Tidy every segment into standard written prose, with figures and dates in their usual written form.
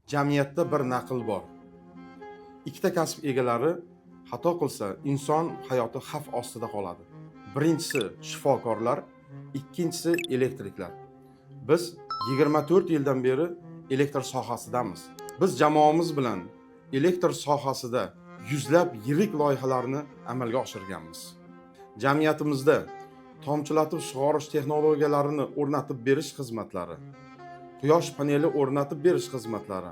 Jamiyatda bir naql bor: ikkita kasb egalari xato qilsa, inson hayoti xavf ostida qoladi. Birinchisi shifokorlar, ikkinchisi elektriklar. Biz 24 yildan beri elektr sohasidamiz. Biz jamoamiz bilan elektr sohasida yuzlab yirik loyihalarni amalga oshirganmiz. Jamiyatimizda tomchilatib sug'orish texnologiyalarini o'rnatib berish xizmatlari, quyosh paneli o'rnatib berish xizmatlari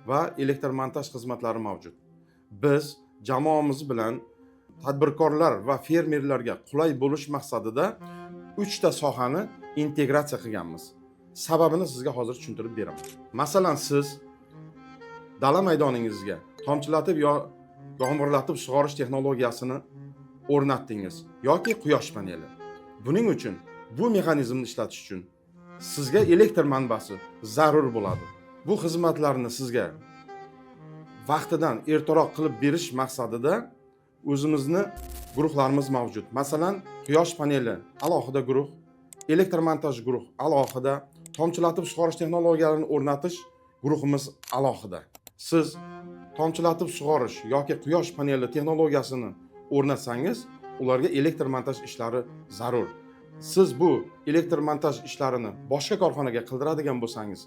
va elektr montaj xizmatlari mavjud. Biz jamoamiz bilan tadbirkorlar va fermerlarga qulay bo'lish maqsadida uchta sohani integratsiya qilganmiz. Sababini sizga hozir tushuntirib beraman. Masalan, siz dala maydoningizga tomchilatib yo yomg'irlatib sug'orish texnologiyasini o'rnatdingiz yoki quyosh paneli. Buning uchun, bu mexanizmni ishlatish uchun sizga elektr manbasi zarur bo'ladi. Bu xizmatlarni sizga vaqtidan ertaroq qilib berish maqsadida o'zimizni guruhlarimiz mavjud. Masalan, quyosh paneli alohida guruh, elektr montaj guruh alohida, tomchilatib sug'orish texnologiyalarini o'rnatish guruhimiz alohida. Siz tomchilatib sug'orish yoki quyosh paneli texnologiyasini o'rnatsangiz, ularga elektr montaj ishlari zarur. Siz bu elektr montaj ishlarini boshqa korxonaga qildiradigan bo'lsangiz,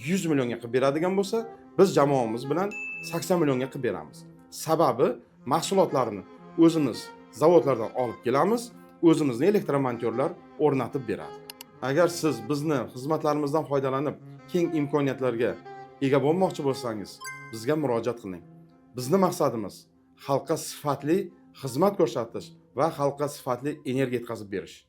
100 millionga qilib beradigan bo'lsa, biz jamoamiz bilan 80 millionga qilib beramiz. Sababi, mahsulotlarni o'zimiz zavodlardan olib kelamiz, o'zimizni elektromontyorlar o'rnatib beradi. Agar siz bizni xizmatlarimizdan foydalanib, keng imkoniyatlarga ega bo'lmoqchi bo'lsangiz, bizga murojaat qiling. Bizni maqsadimiz xalqqa sifatli xizmat ko'rsatish va xalqqa sifatli energiya yetkazib berish.